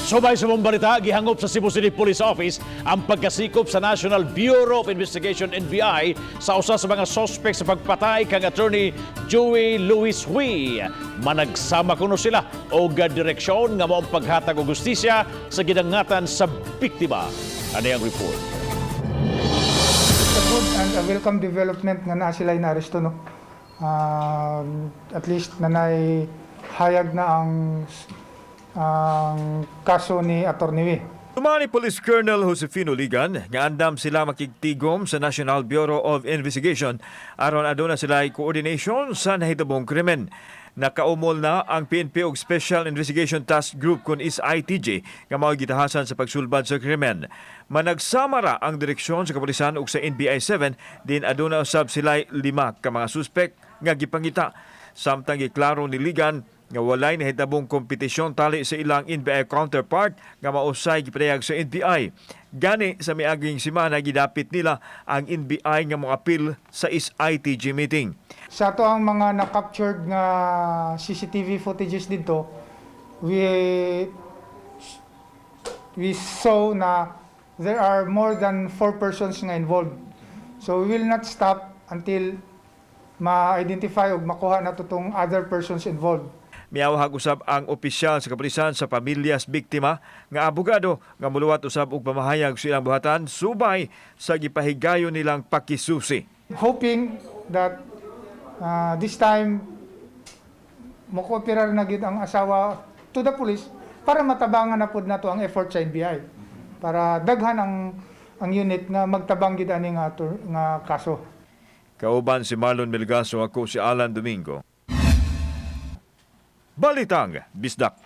Subay sa mong balita, gihangop sa Cebu City Police Office ang pagkasikop sa National Bureau of Investigation, NBI, sa usa sa mga suspect sa pagpatay kang Attorney Joey Luis Wee. Managsama kuno sila og direksyon nga mao ang paghatag og hustisya sa gidangatan sa biktima. Ano ang report? It's a good and a welcome development nga naa sila inaaresto, no. At least nanay hayag na ang kaso ni Atty. Wee. Tumani Police Colonel Josefino Ligan nga andam sila makigtigom sa National Bureau of Investigation aron aduna sila coordination sa nahitabong krimen. Nakaumol na ang PNP og Special Investigation Task Group kon SITG nga mao gitahasan sa pagsulbad sa krimen. Managsama ra ang direksyon sa kapulisan ug sa NBI 7 din aduna usab sila lima ka mga suspek nga gipangita. Samtang giklaro ni Ligan nga walay nahitabong kompetisyon tali sa ilang NBI counterpart nga mausay gipadayag sa NBI. Gani sa miaging semana gidapit nila ang NBI nga moapil sa SITG meeting. Sa ato ang mga na-captured nga CCTV footages dito, we saw na there are more than four persons nga involved. So we will not stop until ma-identify o makuha na tong other persons involved. Miawhag usab ang opisyal sa kapulisan sa pamilyas biktima nga abogado nga muluwat usab og pamahayag sa ilang buhatan subay sa gipahigayon nilang pakisusi. Hoping that this time mo-cooperate na gid ang asawa to the police para matabangan na pud nato ang effort sa NBI para daghan ang unit nga magtabang gid ani nga kaso. Kauban si Marlon Melgaso, ako si Alan Domingo. Balitang Bisdak.